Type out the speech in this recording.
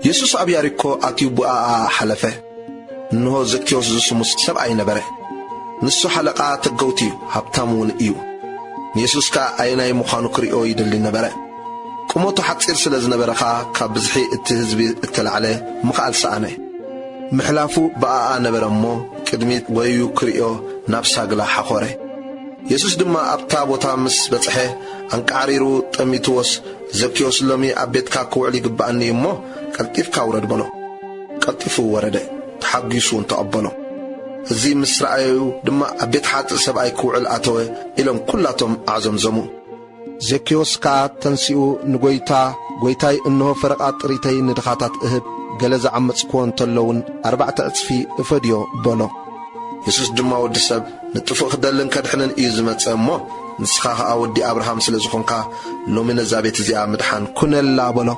የሱስ ኣብ ያሪኮ ኣትዩ ብኣኣ ሓለፈ። እንሆ ዘኪዮስ ዝስሙ ሰብኣይ ነበረ። ንሱ ሓለቓ ተገውቲ እዩ፣ ሃብታም እውን እዩ። ንየሱስ ከኣ ኣየናይ ምዃኑ ክርእዮ ይደሊ ነበረ። ቁመቱ ሓጺር ስለ ዝነበረ ኸኣ ካብ ብዝሒ እቲ ህዝቢ እተላዕለ ምኽኣል ሰኣነ። ምሕላፉ ብኣኣ ነበረ እሞ ቅድሚት ወዩ ክርእዮ ናብ ሳግላ ሓኾረ። የሱስ ድማ ኣብታ ቦታ ምስ በጽሐ ኣንቃዕሪሩ ጠሚትዎስ፣ "ዘኪዮስ ሎሚ ኣብ ቤትካ ክውዕል ይግብኣኒ እዩ እሞ ቀልጢፍካ ውረድ" በሎ። ቀልጢፉ ወረደ፣ ተሓጒሱ እውን ተቐበሎ። እዚ ምስ ረኣዩ ድማ "ኣብ ቤት ሓጥእ ሰብኣይ ክውዕል ኣተወ" ኢሎም ኩላቶም ኣዕዘምዘሙ። ዘኪዮስ ከኣ ተንሲኡ ንጎይታ፣ "ጎይታይ፣ እንሆ ፈረቓ ጥሪተይ ንድኻታት እህብ፣ ገለ ዝዓመጽክዎ እንተሎ እውን ኣርባዕተ ዕጽፊ እፈድዮ" በሎ። የሱስ ድማ "ወዲ ሰብ ንጥፉእ ክደልን ከድሕንን እዩ ዝመጸ እሞ፣ ንስኻ ኸኣ ወዲ ኣብርሃም ስለ ዝኾንካ፣ ሎሚ ነዛ ቤት እዚኣ ምድሓን ኩነላ" በሎ።